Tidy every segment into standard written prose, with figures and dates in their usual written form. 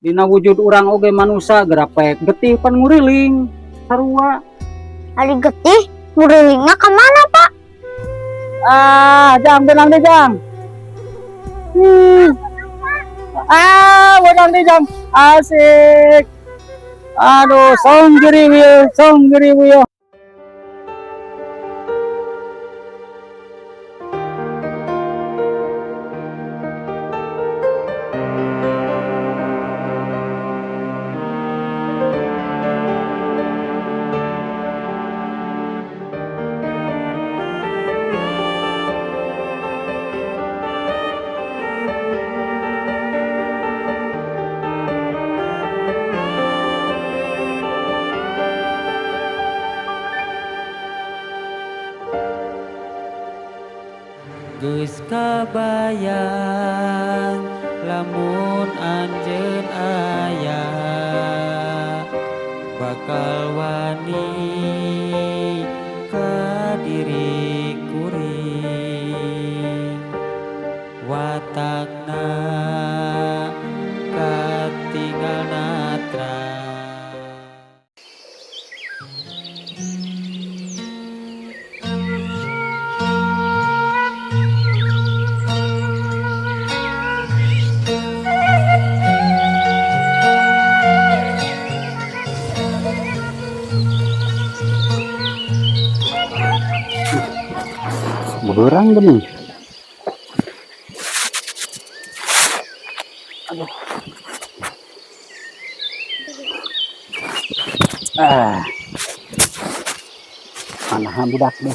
Dina wujud urang oge manusia gerapek getih pan nguriling sarua. Ari getih ngurilingna ka mana, Pak? Ah, Jang, benang deh, Jang. Ah, benang deh, Jang. Asik. Aduh, songgiriwiyo, songgiriwiyo. Geus kabayang lamun anjeun aya bakal wani ka diri kuring watakna katingal natra. Berang gini. Aduh. Ah. Mana budak deh.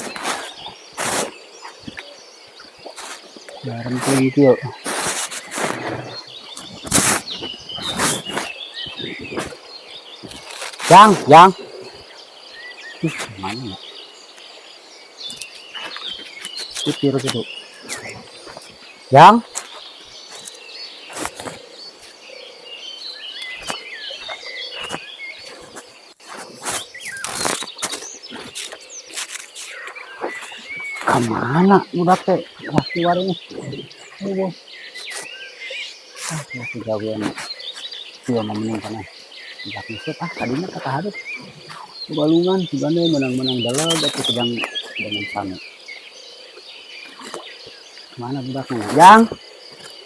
Bareng kieu. Jang, Jang. Ih, mana ya? Itu itu. Jang. Kemana budak teh? Wah, keluar ini. Aduh. Ah, masih gawean. Ieu mah mending kana. Budak nguseup ah tadinya kata hareup. Balungan sigana menang-menang dalag atuh kejang dengan sana. Mana budaknya? Jang.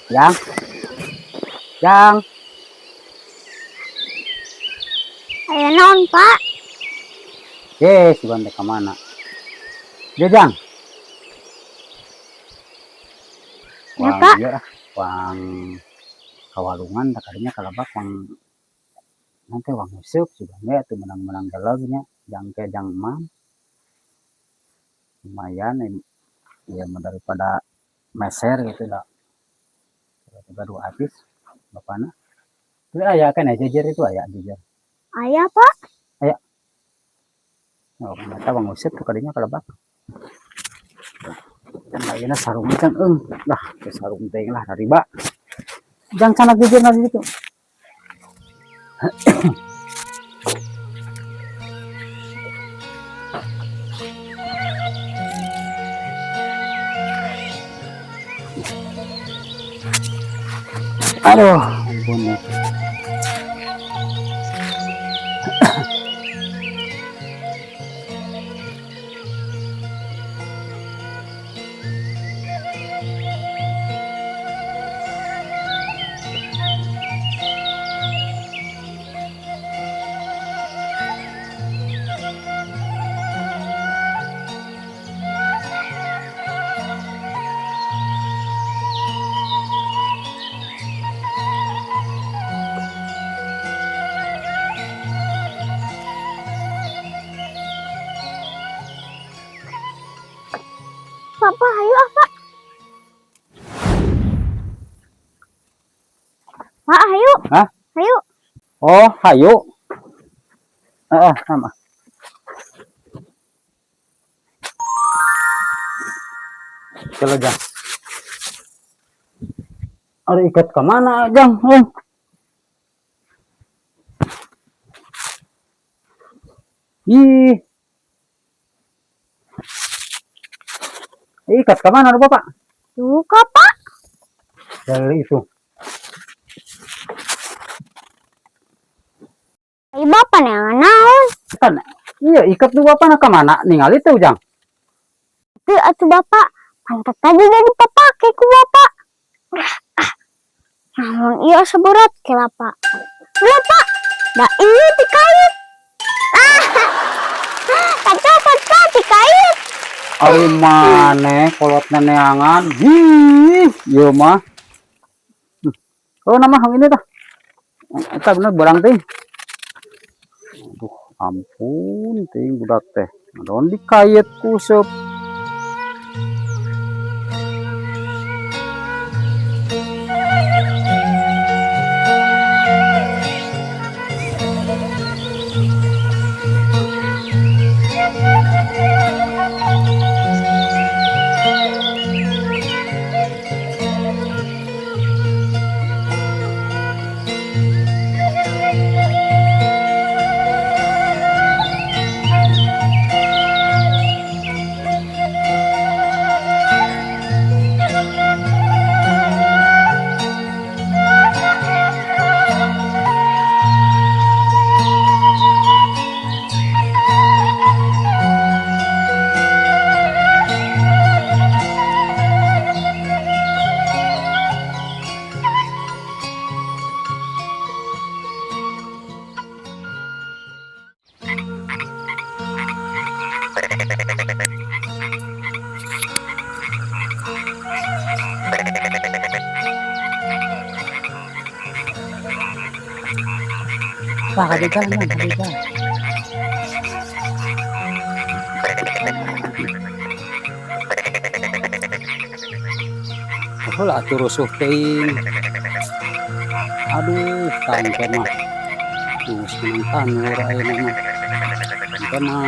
Jang. Jang. Aya naon, Pak? Eh, sugan teh ka mana? Dia, Jang. Ya, Wang, Pak. Iya, ah. Wang kawalungan tak kadinya kalebak wang nanti wang nguseup sugan we atuh menang-menang dalag nya jang ke jang emam. Lumayan ya daripada meser gitu lah. Tiba-tiba dua habis bapana. Itu aya kan ya jejer itu aya jejer. Aya, Pak. Aya. Oh, ternyata wang nguseup tuh kadinya kalebak. Dan ayeuna sarung can eung. Lah, ke sarung teh lah riba. Jang sana jejer nanti gitu. Aduh, ampun ya. Papa, hayu ah, Pak. Pak, hayu. Hah? Hayu. Oh, hayu. Heeh, sama. Coba, Jang. Ada ikat kemana, Jang? Eh. Ih. Ikat kemana, Bapak? Duka, Pak. Dari itu. Ai, Bapak neangan naon? Kan iya, iket nu bapana ka mana? Ningali teu, Jang? Teu atuh, Bapak. Pantat tadi jadi dipapake ku Bapak. Ah, naon ieu asa berat kela, Pak. Bapak, da ieu dikait. Ah, kacopot, Pak, dikait. Ari maneh kolot neneangan. Hih, ieu mah. Oh, nama hang ini tah. Eta bener barang teh. Aduh, ampun teuing budak teh. Naon dikait ku seup. Wah, kadieu mah, kadieu. Heula atuh rusuh teuing. Aduh, tangke mah. Geus menang tanur ayeuna mah. Engke mah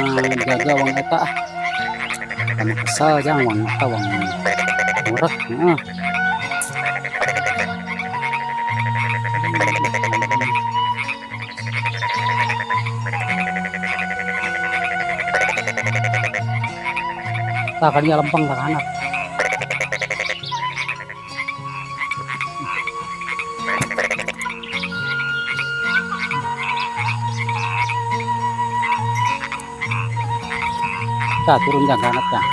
jaga wang eta ah. Kana kesel, Jang, wang eta wang murek heeh. Tah kadinya lempeng ka handap. Tah turun, Jang, ka handap, Jang.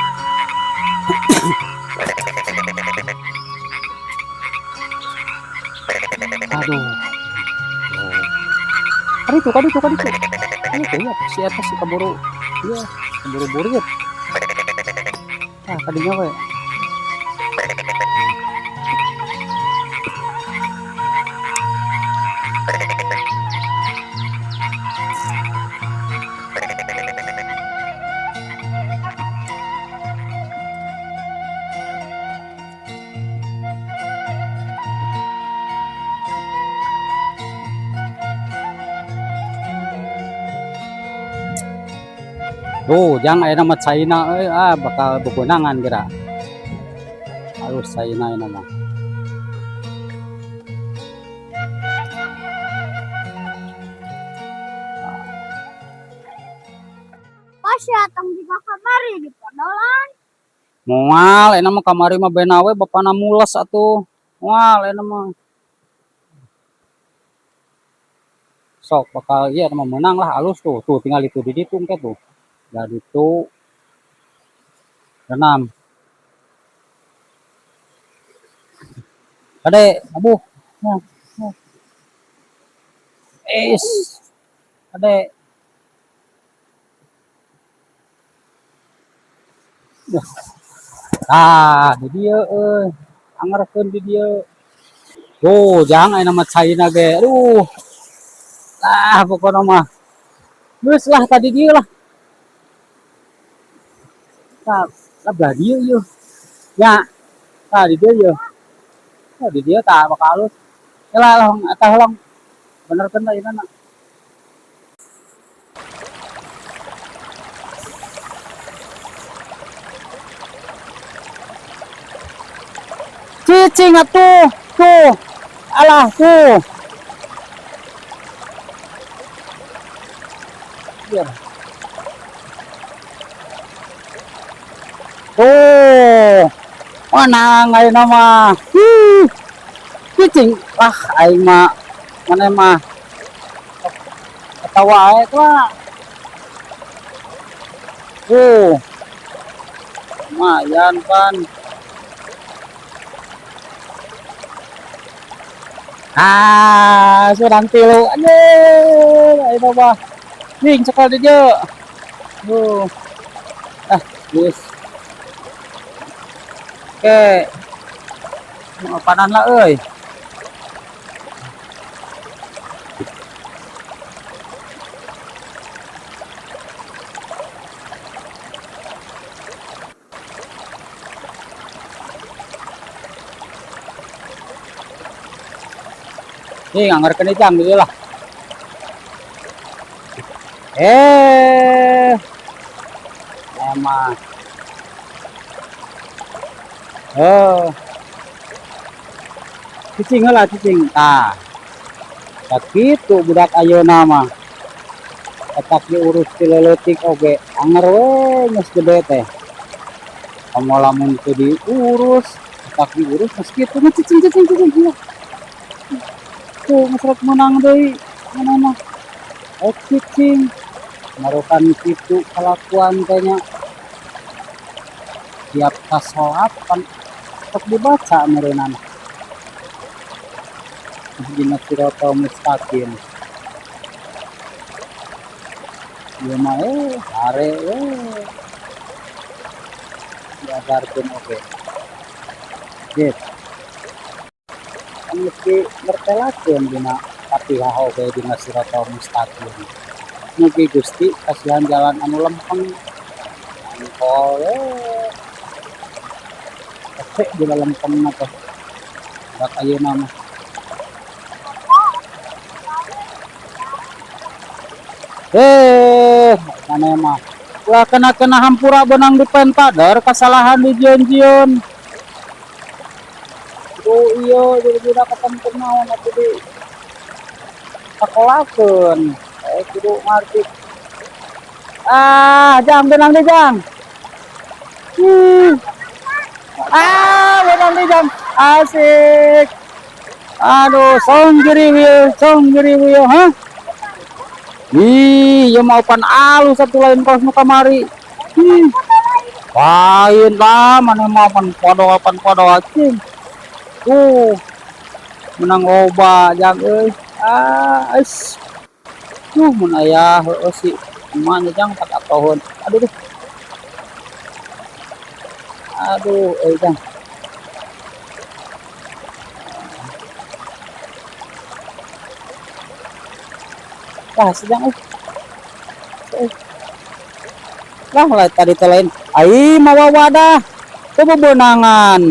Aduh. Oh. Kaditu, kaditu, kaditu. Kaditu ya, si eta si kaburu. Iya, kaburu burit. Ah, kadinya we. Tuh, Jang, ayeuna mah caina euy, ah bakal bebenangan geura. Halus caina ayeuna mah. Pas datang juga kamari di podolan. Moal, ayeuna mah kamari mah bena we bapana mules atuh. Moal ayeuna mah. Sok bakal ieu mah menang lah alus tuh. Tuh tinggal itu di ditu engke tuh. Da ditu enam. Kade, abuh. Nah, nah. Es. Kade. Duh. Ah, di dieu euy. Angerkeun di dieu. Tuh, Jang, ayeuna mah caina ge. Aduh. Lah, pokona mah. Geus lah tadi dieu lah. Tah, lah belah dieu ieu. Nya. Tah di dieu ieu. Tah di dieu tah bakal alus. Lah lah eta ulang. Benerkeun tah ieu na. Cicing atuh. Tuh. Alah tuh. Biar. Tuh. Menang ayeuna mah. Hi. Cicing. Ah, aing mah maneh mah. Eta wae lah. Lumayan pan. Ah, surang tilu. Anjir, ayo mah. Ning cekal di dieu. Tuh. Ah, geus. Oke. Panan lah euy. Nih nganggarkeun jang gitu lah. Eh. Emang. Oh. Cicing lah cicing. Tah. Tak kitu budak ayeuna mah. Otak diurus ti leutik oge anger we geus gede teh. Komo lamun teu diurus, otak diurus geus kitu mah cicing cicing cicing. Tuh geus rek meunang deui mana mah. Eh cicing. Marokan kitu kalakuan teh nya. Tiap ka salat pan sok dibaca meureunan. Ihdinas siratal mustaqim. Ieu mah hare we. Diajarkeun oge. Gitu. Kan mesti mertelakeun dina Fatihah oge dina siratal mustaqim. Mugi Gusti kasihan jalan anu lempeng. Angkol we. Hese dina lempengna teh. Budak ayeuna mah. Eh, maneh mah. Ulah kena-kena hampura beunang dipenta der kasalahan di jieun-jieun. Tuh iya jadi budak katempen naon atuh di sakolakeun. Eh kudu ngarti. Ah, jang beunang di jang. Ah, beunang di jang. Asik. Aduh, song jeriwil, hah? Ih, ieu mah pan alus atuh lain kos nu kamari. Ih. Lain lah, maneh mah pan podo cing. Tuh. Menang loba jang euy. Ah, es. Tuh mun aya heueuh si emak nya jang tak atoheun. Aduh duh. Aduh, euy jang. Wah, sedang euy. Lah, lah tadi teh lain. Ai mawa wadah. Teu bebenangan.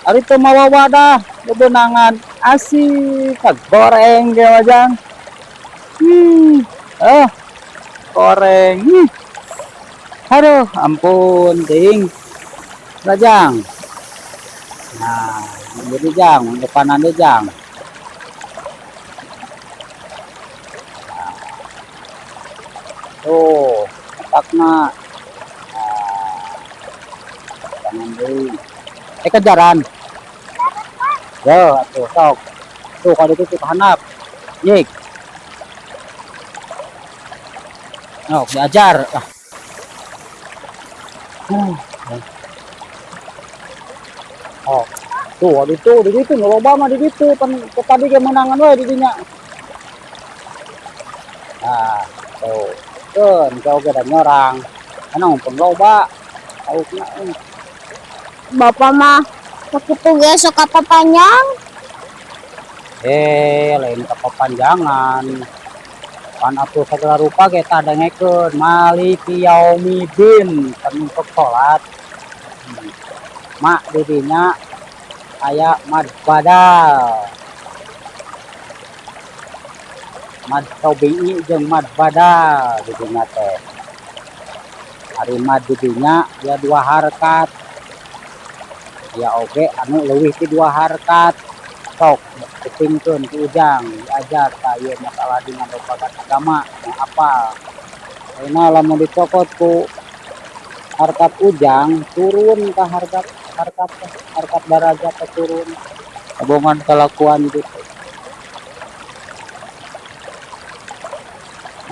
Ari teu mawa wadah, bebenangan. Asik, goreng ge mah jang. Eh, goreng. Aduh, ampun, ting. Lah jang. Nah, jadi jang, depanan deh jang. Tuh, otakna. Nah, jangan deui. Eh kejaran. Yo, atuh sok. Tuh kalau itu tuh handap. Yik. Oh, diajar. Ah. Oh, tuh di itu, di situ nu loba mah di ditu pan tadi ge meunangan we di dinya. Nah, tuh. Keun kau ge da nyorang. Ana pun loba. Laukna euy. Bapak mah sakitu ge sok kapapanjang. Eh, lain kapapanjangan. Pan atuh sagala rupa ge tah dengekeun maliki yaumiddin pan untuk salat. Mak di dinya aya mad badal. Mad tabi'i jeung mad badal di dinya teh. Ari mad di dinya aya dua harkat. Aya oge anu leuwih ti dua harkat. Sok kupingkeun ku ujang diajar ka ieu masalah dina babagan agama nu apal. Ayeuna lamun dicokot ku harkat ujang turun ka harkat harkat teh, harkat darajat teh turun. Kabongan kalakuan gitu.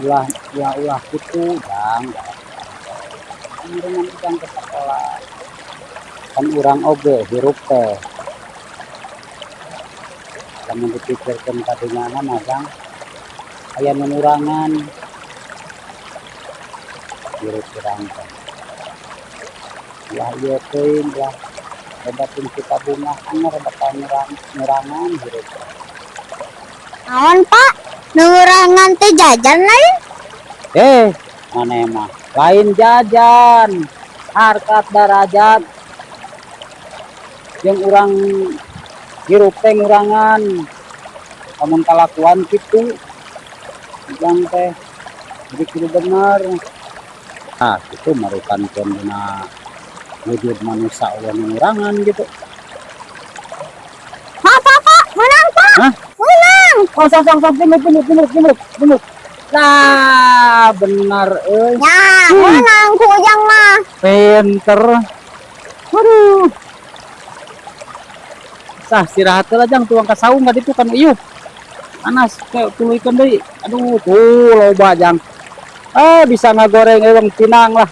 Ulah ulah ulah kitu, Jang. Ngiringan Ujang ke sekolah. Kan urang oge hirup teh. Lamun dipikirkeun kadinyana mah, Jang, aya nu ngurangan hirup urang teh. Ulah ieu teuing, ulah loba teuing suka bungah, anger bakal ngurangan hirup teh. Naon, Pak? Nu ngurangan teh jajan lain? Eh, maneh mah lain jajan, harkat darajat jeung urang hirup teh ngurangan lamun kalakuan kitu Ujang teh, jadi kudu bener. Nah, itu marukankeun dina wujud manusia euweuh nu ngurangan gitu. Pak, Pak, Pak, menang, Pak. Hah? Menang. Oh, sok sok sok, timuk timuk timuk timuk timuk. Nah, benar euy. Ya, menang ku Ujang mah. Pinter. Waduh. Sah, istirahat heula, Jang, tuang ka saung ka ditu kan ieu. Panas, kayak tuluykeun deui. Aduh, tuh loba, Jang. Ah, bisa ngagoreng eweng pinang lah.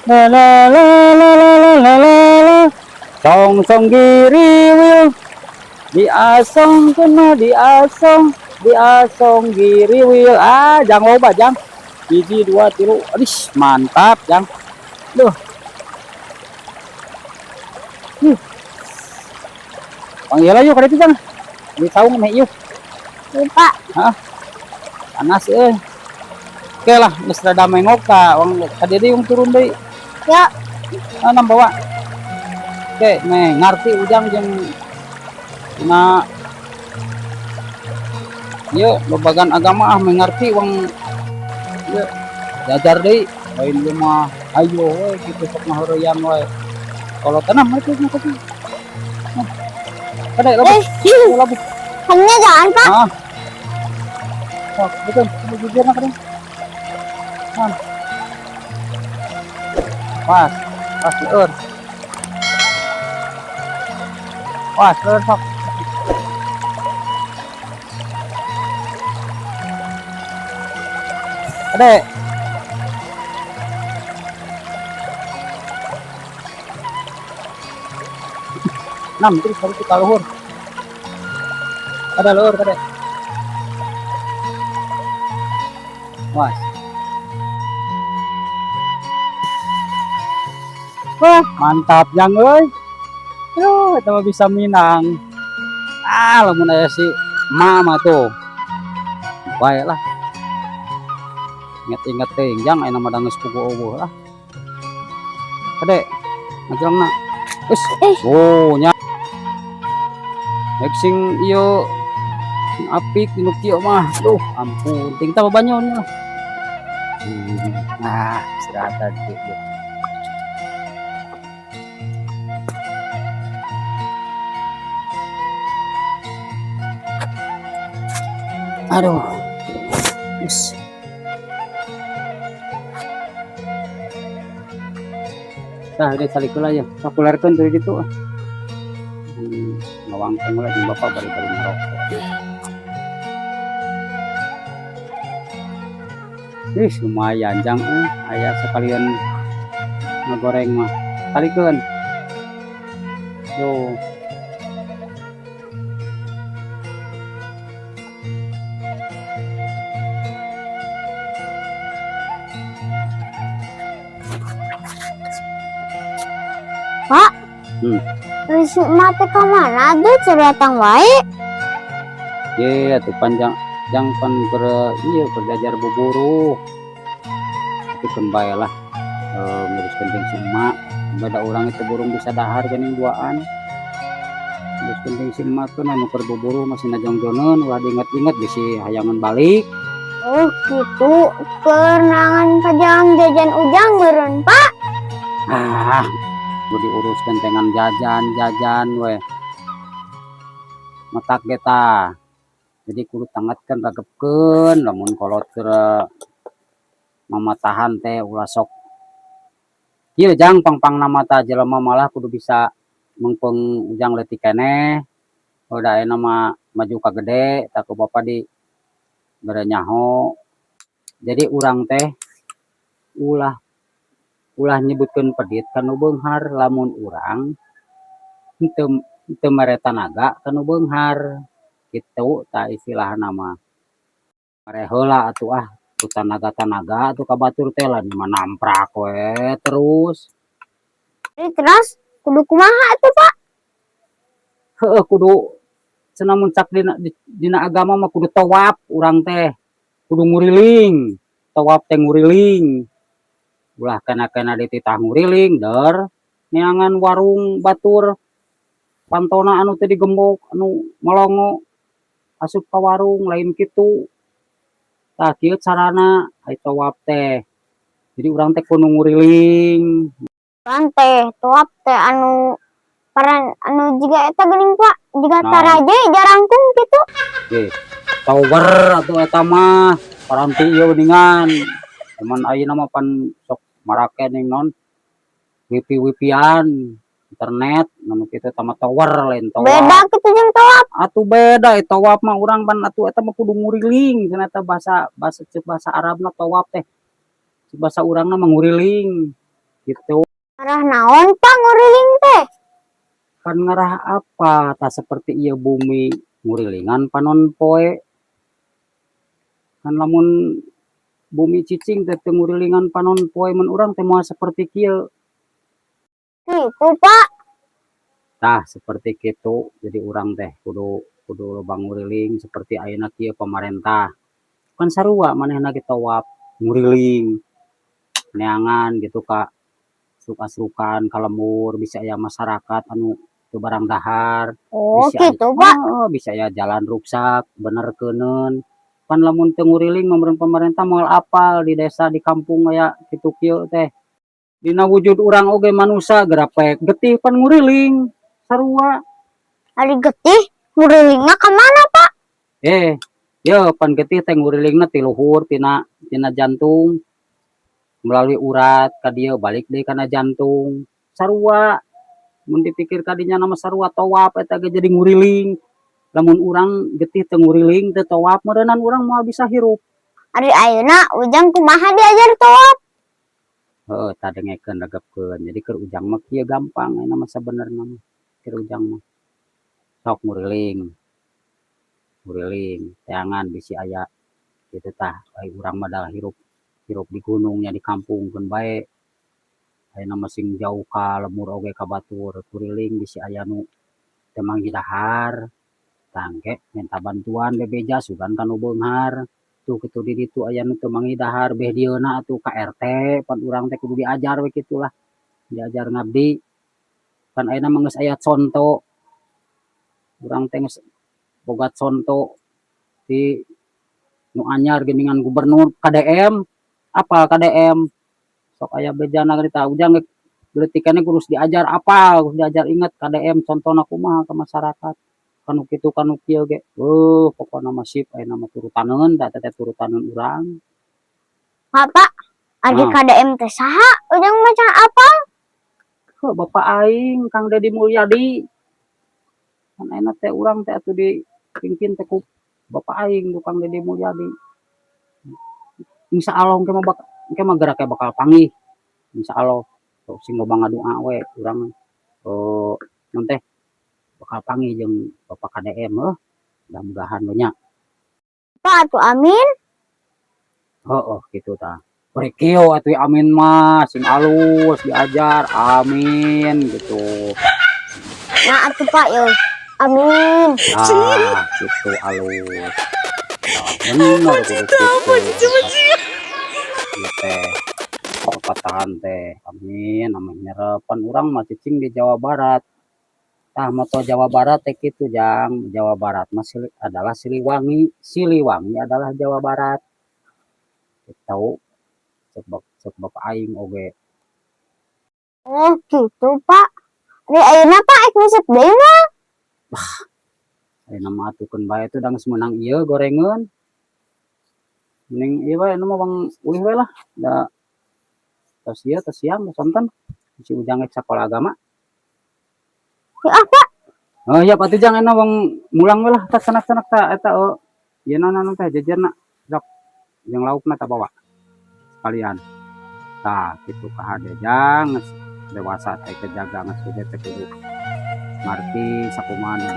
La la la la la la la la la. Song song giriwil. Diasong kena diasong, diasong giriwil. Ah, Jang, loba, Jang. Hiji, dua, tilu. Aduh, mantap, Jang. Duh. Huh. Panggil aja ka ditu, Jang. Di saung meh ieu. Iya, Pak. Hah? Panas euy. Oke lah, geus rada mengok ka wang ka dieu deui turun deui. Ya. Ah, bawa. Oke, meh ngarti Ujang jeung dina ieu babagan agama, ah, mengerti wang ieu diajar deui, lain lu mah ayo we kitu sok ngahoream we. Kalau tenang mah itu mah. Kade labuh. Eh, Labuh. hanya jangan, Pak. Ah. Sok, betul, jujur na kade. Nah. Pas, pas leur. Pas leur sok. Kade. Enam terus baru kita luhur. Ada luhur kade. Was. Wah, mantap, Jang euy. Aduh, eta mah bisa minang. Ah, lamun aya si mama tuh. Bae lah. Inget-inget teuing, Jang, aya mah da geus puguh euweuh lah. Kade, ngajrongna. Geus. Eh. Oh, nya. Rek sing ieu sing apik nu kieu mah. Duh, ampun, ting tah babanyon lah. Nah, istirahat tadi. Aduh. Us. Tah, ini salikula ya. Sakularkeun tuh gitu. Ngawangkong lah jeung bapak bari-bari ngerokok. Ih, lumayan, Jang, aya sekalian ngegoreng mah. Talikeun. Yo. Pak. Terus mati ke mana tuh datang wae? Ye, atuh panjang jang pan ber ieu belajar buburu. Tapi keun bae lah. Nguruskeun jeung si emak. Beda urang itu burung bisa dahar geuning duaan. Nguruskeun jeung si emak teh anu keur buburu masih najongjoneun, ulah diinget-inget bisi hayangan balik. Oh gitu, kenangan kajang jajan Ujang meureun, Pak. Ah, kudu diuruskeun dengan jajan-jajan we. Matak ge tah. Jadi kudu tangetkeun ragepkeun lamun kolot keur mamatahan teh ulah sok. Ieu, Jang, pang-pangna mata jelema malah kudu bisa meungpeung Ujang leutik keneh. Oh, da ayeuna mah maju ka gede tah ku bapa di bere nyaho. Jadi urang teh ulah ulah nyebutkeun pedit ka nu beunghar lamun urang henteu henteu mere tanaga ka nu beunghar kitu tah istilahna mah. Mere heula atuh ah ku tanaga-tanaga atuh ka batur teh, lain mah namprak we terus. Jadi terus kudu kumaha atuh, Pak? Heueuh, kudu cenah mun cak dina agama mah kudu tawaf urang teh, kudu nguriling. Tawaf teh nguriling. Ulah kena-kena dititah nguriling der neangan warung batur pantona anu teu digembok, anu melongo, asup ka warung, lain kitu. Tah, kieu carana ai tawaf teh. Jadi urang teh kudu nguriling. Urang teh tawaf teh anu paran anu jiga eta geuning, Pak, jiga Naon? Taraje jarangkung kitu. Ge, tower atuh eta mah, paranti ieu geuningan. Cuman ayeuna mah pan sok marake ning naon, wifi-wifian, internet, anu kitu eta mah tower, lain tawaf. Beda kitu jeung tawaf? Atuh beda, tawaf mah urang pan atuh eta mah kudu nguriling cenah, eta bahasa bahasa ceuk bahasa Arabna tawaf teh. Ceuk bahasa urangna mah nguriling gitu. Ngarah naon, Pak, nguriling teh? Pan ngarah apa, tah seperti ieu bumi ngurilingan panon poe. Kan lamun bumi cicing teh teu ngurilingan panon poe, mun urang teh moal seperti kieu. Kitu, Pak. Tah, seperti kitu. Jadi urang teh kudu kudu loba nguriling seperti ayeuna kieu pamarentah. Kan sarua manehna ge tawaf, nguriling neangan gitu ka asruk-asrukan ka lembur, bisa aya masyarakat anu teu barang dahar. Oh, bisa gitu, Pak. Heeh, bisa aya jalan ruksak, benerkeuneun. Pan lamun teu nguriling mah meureun pamarentah moal apal di desa, di kampung aya kitu kieu teh. Dina wujud urang oge manusa geura poek getih pan nguriling sarua. Ari getih ngurilingna ka mana, Pak? Eh, ye pan getih teh ngurilingna ti luhur, tina tina jantung melalui urat ka dieu, balik deui kana jantung. Sarua mun dipikir ka dinya mah, sarua tawaf eta ge jadi nguriling. Lamun urang getih teu nguriling, teu tawaf, meureunan urang moal bisa hirup. Ari ayeuna Ujang kumaha diajar tawaf? Heeh, tah dengekeun, regepkeun. Jadi keur Ujang mah kieu, gampang ayeuna mah sabenerna mah keur Ujang mah. Sok nguriling. Nguriling teangan bisi aya kitu tah, ai urang mah da hirup hirup di gunung nya, di kampung keun bae. Ayeuna mah sing jauh ka lembur oge ka batur, kuriling bisi aya nu teu manggih dahar. Tah, engke minta bantuan, bebeja sugan ka nu beunghar. Tuh kitu di ditu aya nu teu manggih dahar, beh dieuna atuh ka RT, pan urang teh kudu diajar we kitu lah. Diajar ngabdi. Pan ayeuna mah geus aya conto. Urang teh geus boga conto di nu anyar geuningan, gubernur KDM, apal KDM? Sok aya bejana tah Ujang ge leutik keneh kudu diajar apal, kudu diajar inget KDM contona kumaha ka masyarakat. Kanu kitu kanu kieu ge, beuh, pokona mah sip ayeuna mah, turutaneun da eta teh, turutaneun urang. Bapak, ari Nah. KDM teh saha? Ujang mah can apal. Heuh, bapak aing Kang Dedi Mulyadi. Kan ayeuna teh urang teh atuh dipimpin teh ku bapak aing ku Kang Dedi Mulyadi. Insyaallah engke mah engke mah geura ge bakal panggih. Insyaallah sing loba ngadua we urang, naon teh, bakal panggih jeung Bapak KDM, heuh, mudah-mudahan we nya. Pak atuh, amin. Heeh, kitu tah. Bari kieu atuh amin mah sing alus, diajar amin gitu. Nah atuh, Pak, yo. Amin. Nah, gitu alus. Nah, bener kudu kitu. Ieu teh pepatahan teh amin amin nyerepan urang mah cicing di Jawa Barat. Tah, moto Jawa Barat teh kitu, Jang. Jawa Barat mah adalah Siliwangi, Siliwangi adalah Jawa Barat. Gitu. Cek bapak aing oge. Oh gitu, Pak. Ari ayeuna, Pak, ek nguseup deui mah? Ayeuna mah atuh keun bae atuh, da geus meunang ieu gorengeun. Mending ieu wae mah, bang ulih we lah, da tos ieu, tos siang, tos sonten. Si Ujang rek sakola agama. Ya, Pak. Oh iya atuh, Jang, ayeuna bang mulang we lah, tah sanak-sanak ta eta ieu naon teh, jejerna. Sok. Jeung laukna tah bawa sekalian. Tah, kitu kahade, Jang. Geus dewasa teh kejaga, geus gede teh kudu ngarti sakumaha nu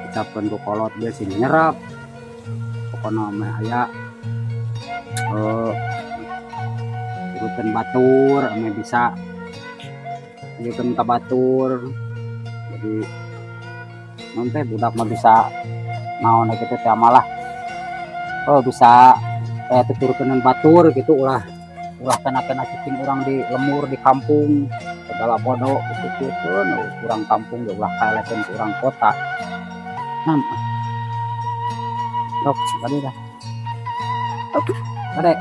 diucapkeun ku kolot ge sing nyerap. Pokona mah aya turutan batur, ame bisa ajukeun ka batur. Jadi naon teh, budak mah bisa naon kitu teh, malah oh bisa tuturkeun batur gitu. Ulah ulah kena-kena cicing urang di lembur, di kampung segala bodoh gitu gitu. Urang kampung ge ulah kaelekeun ku urang kota. Nah, dok tadi dah. Kade.